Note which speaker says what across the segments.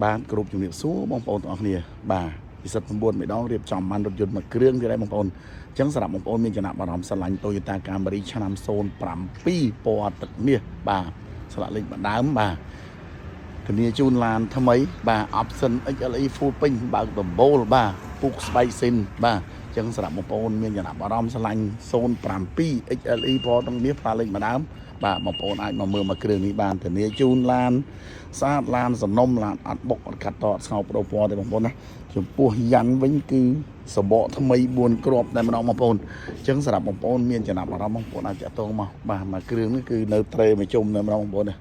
Speaker 1: បាទគ្រប់ជំរាបសួរបងប្អូនទាំងអស់គ្នាបាទពិសិដ្ឋ9ម្ដងរៀបចំបានរថយន្តមួយគ្រឿងទៀតហើយបងប្អូនអញ្ចឹងសម្រាប់បងប្អូនមានចំណាប់អារម្មណ៍ស្រឡាញ់ Toyota Camry ឆ្នាំ07ពណ៌ទឹកមាសបាទស្លាកលេខបណ្ដើមបាទធានាជូនឡានថ្មីបាទ option XLE full ពេញបើកដំបូលបាទពុកស្បែកស៊ីនបាទអញ្ចឹងសម្រាប់បងប្អូនមានចំណាប់អារម្មណ៍ស្រឡាញ់07 XLE ពណ៌ទឹកមាសផ្លាលេខម្ដើមបាទបងប្អូនអាចមកមើលមកគ្រឿងនេះបានធានាជូនឡាន ស្អាតឡានសំណុំឡានអត់បុកអត់កាត់តអត់ស្ងោបដូរពណ៌ទេបងប្អូនណាចំពោះយ៉ាន់វិញគឺសបកថ្មី4គ្រាប់តែម្ដងបងប្អូនអញ្ចឹងសម្រាប់បងប្អូនមានចំណាប់អារម្មណ៍បងប្អូនអាចតាក់ទងមកបាទមួយគ្រឿងនេះគឺនៅត្រេមួយជុំតែម្ដងបងប្អូនណា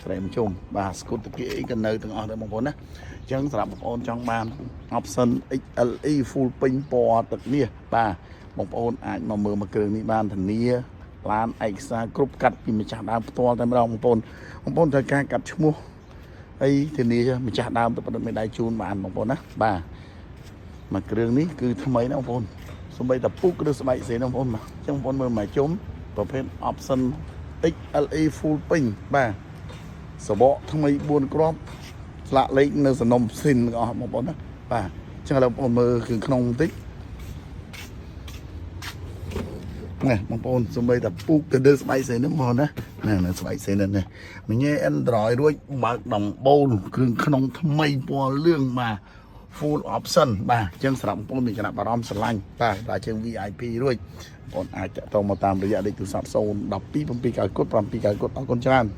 Speaker 1: ត្រេមួយជុំបាទស្គុតតាគីអីក៏នៅទាំងអស់ដែរបងប្អូនណាអញ្ចឹងសម្រាប់បងប្អូនចង់បាន option XLE full ពេញពណ៌ទឹកមាសបាទបងប្អូនអាចមកមើលមួយគ្រឿងនេះបានធានាឡានឯកសារគ្រប់កាត់ពីម្ចាស់ដើមផ្ទាល់តែម្ដងបងប្អូនបងប្អូនត្រូវការកាត់ឈ្មោះ អីធានាម្ចាស់ដើមទៅផ្ដិតមេដៃជូនបានបងប្អូនណាបាទមួយគ្រឿងនេះគឺថ្មីណាបងប្អូនសំបីតាពុកឬស្បែកសេនបងប្អូនបាទអញ្ចឹងបងប្អូនមើលមកជុំប្រភេទ option XLE full ពេញបាទសបកថ្មី4គ្រាប់ស្លាកលេខនៅសំណុំស៊ីនទាំងអស់បងប្អូនណាបាទអញ្ចឹងឥឡូវបងប្អូនមើលគ្រឿងក្នុងបន្តិចនេះបងប្អូនសំបីតាពូកទៅលើស្បែកសេនហ្នឹងបងប្អូនណាណានៅស្បែកសេនហ្នឹងណាមញ៉េ Android រួចបើកដំបូលគ្រឿងក្នុងថ្មីពណ៌លឿងបាទ full option បាទអញ្ចឹងសម្រាប់បងប្អូនមានចំណាប់អារម្មណ៍ស្រឡាញ់បាទដល់ជើង VIP រួចបងប្អូនអាចតាក់ទងមកតាមរយៈលេខទូរស័ព្ទ012 799 799អរគុណច្រើន។